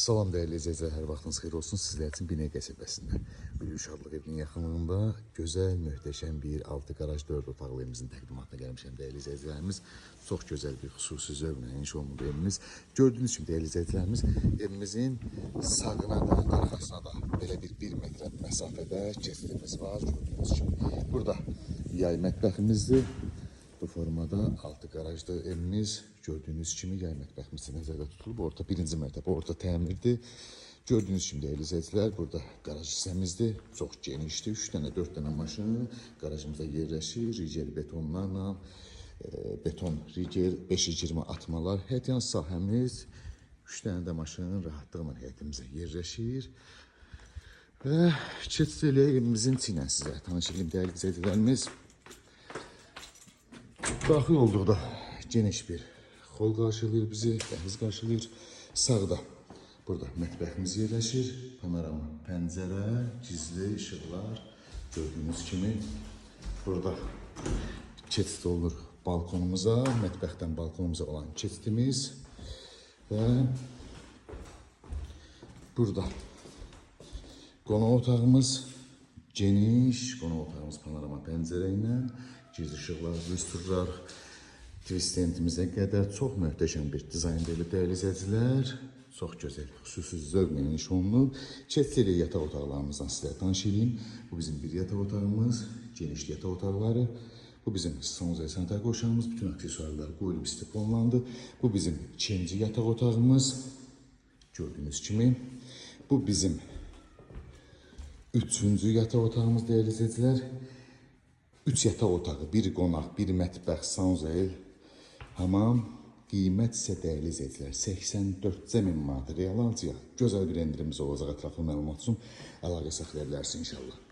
Salam dəyərli izləyicilər, hər vaxtınız xeyir olsun. Sizlər üçün Binəyə qəsəbəsində Ülvi Şadlıq evinin yaxınlığında gözəl, möhtəşəm bir 6 qaraj 4 otaqlı evimizin təqdimatına gəlmişəm dəyərli izləyicilərimiz. Çox gözəl bir xüsusi zövqlə inşa olunub evimiz. Gördüyünüz kimi dəyərli izləyicilərimiz, evimizin sağına da, arxasına da belə bir 1 metrə məsafədə keçidimiz var. Gördüyünüz kimi burada yay mətbəximizdir. Bu formada 6 qarajlı evimiz. Gördüyünüz kimi yay mətbəximiz nəzərdə tutulub. Orta birinci mərtəbə, orta təmirdir. Gördüyünüz kimi dəyərli izləyicilər, burada qaraj hissəmizdir. Çox genişdir. 3 dənə, 4 dənə maşın qarajımızda yerləşir. Rigel betonlarla, beton rigel 520 atmalar. Həyətyan sahəmiz 3 dənə də maşın rahatlıqla həyətimizə yerləşir. Və keçid eləyək evimizin içi ilə sizə tanış edeyim dəyərli izləyicilərimiz. Daxil olduqda geniş bir xol qarşılayır bizi, dəhliz qarşılayır. Sağda burada mətbəximiz yerləşir. Panorama pəncərə, gizli işıqlar gördüyünüz kimi burada keçid olunur balkonumuza, mətbəxdən balkonumuza olan keçidimiz və burada qonaq otağımız geniş, qonaq otağımız panorama pəncərə ilə, gizli işıqlar, lüstrlar, twistentimizə qədər çox möhtəşəm bir dizayn verilib dəyərli izləyicilər. Çox gözəl, xüsusi zövqlə inşa olunub. Keçid eləyək yataq otaqlarımızdan sizlərə tanış edeyim. Bu bizim bir yataq otağımız, geniş yataq otaqları. Bu bizim sanuzel sanitar qovşağımız, bütün aksesuarlar qoyulub istifonlandı. Bu bizim ikinci yataq otağımız. Gördüyünüz kimi. Bu bizim üçüncü yataq otağımız dəyərli izləyicilər. Üç yataq otağı, bir qonaq, bir mətbəx, sanuzel, hamam. Qiymət isə dəyərli izləyicilər 84 min manat real alıcıya. Gözəl bir endirimimiz olacaq, ətraflı məlumat üçün əlaqə saxlaya bilərsiniz inşallah.